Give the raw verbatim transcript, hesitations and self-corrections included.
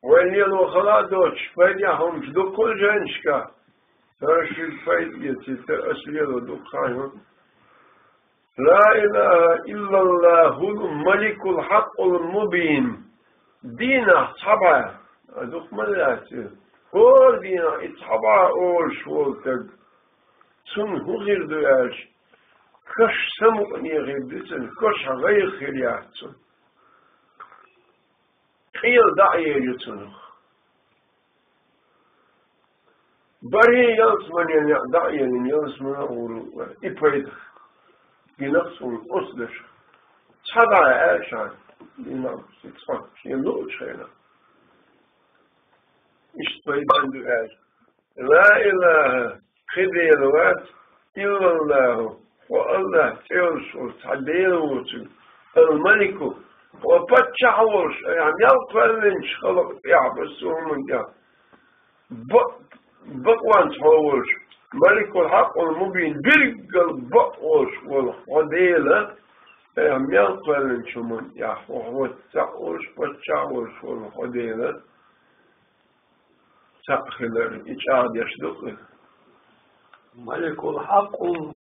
Вай лело хала а доцуш, пайдехь хӀумнаш дуккха а жайнашка, тара шуьга пайда эцийта, аса лело дуккха а хӀума. لا إله إلا الله الملك الحق المبين. Дийнахь цхьа бӀе, а дукха ма лаьцна. ХӀора дийнахь и цхьа бӀе олуш волу стаг, цунна хӀун хир ду аьлча, каш самукъане хир ду цунна, каш гӀайгӀа хир яц цунна. Къела дӀа а ели цунах. БархӀе ялсамане некъ дӀа а елина, ялсамане а гӀур ву вай. И пайда гина цунна оцу дашах. Цхьа дӀа а аьлла ша, дийнахь цхьа шен луучу хенахь. Иштта пайда ду аьлла. لا إله, кхин Дела вац, إلا الله, хьо АллахӀ цӀе йолуш волу цхьа Дела воцург, الملك, хьо паччахь волуш, айхьа мел кхоьллинчу халкъ тӀехь, массо а хӀуманна тӀехь, бакъ-, бакъонца хьо волуш, الملك الحق المبين, билггал бакъ волуш волу хьо Дела, айхьа мел кхоьллинчу хӀуманна тӀехь, хьо, хьо цхьаъ волуш, паччахь волуш волу хьо Дела, цхьаъ хилар, и чӀагӀдеш ду-кх. ملك الحق